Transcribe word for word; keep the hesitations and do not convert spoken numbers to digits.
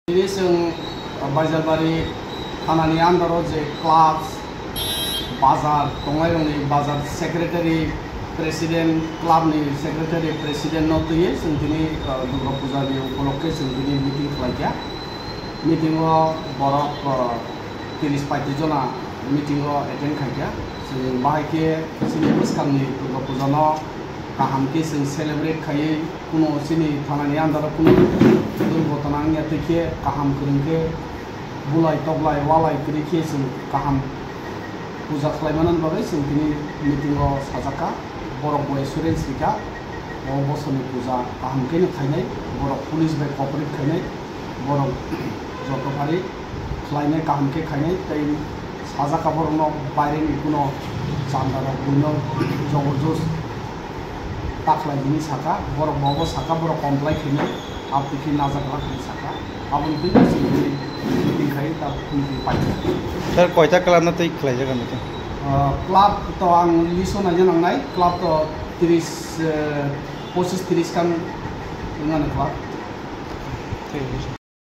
Tini chwng Baijalbari thanani under o je clubs, bazar tongnairokni bazar secretary, president, club ni secretary, president no twiwi chwng tini, uh, Durga Puja ni upolokhe chwng tini meeting khlaikha. Meeting o borok, uh, tris paitris jona meeting o attend khaikha. Chwng bahai khe chini bwskangni Durga Puja no kaham khe chwng celebrate khaiwi, kuno chini thanani under o kuno durghotona wngya twi khe kaham kwrwng khe bulai toklai walai kwrwi khe chwng kaham puja khlaimanani bagwi chwng tini meeting o sajakha. Borok bo assurance rikha, o bosoni puja kaham khe no khainai, borok police bai cooperate khainai, borok joto phari khlainai kaham khe khainai, tei sajak borokno baireni kuno chandarok buino jobor jos ta khlai hwnwi sakha, borok bo obo sakha, borok comply khainai, aboni khe najak lak hwnwi sakha, aboni twi chwng meeting khai ta meeting paikha. Sir, koita club no twi khlaijak ano to? Ah, club to ang list o naina nangnai, club to tris, eh, pochis tris khan wngmano club. Thik ase.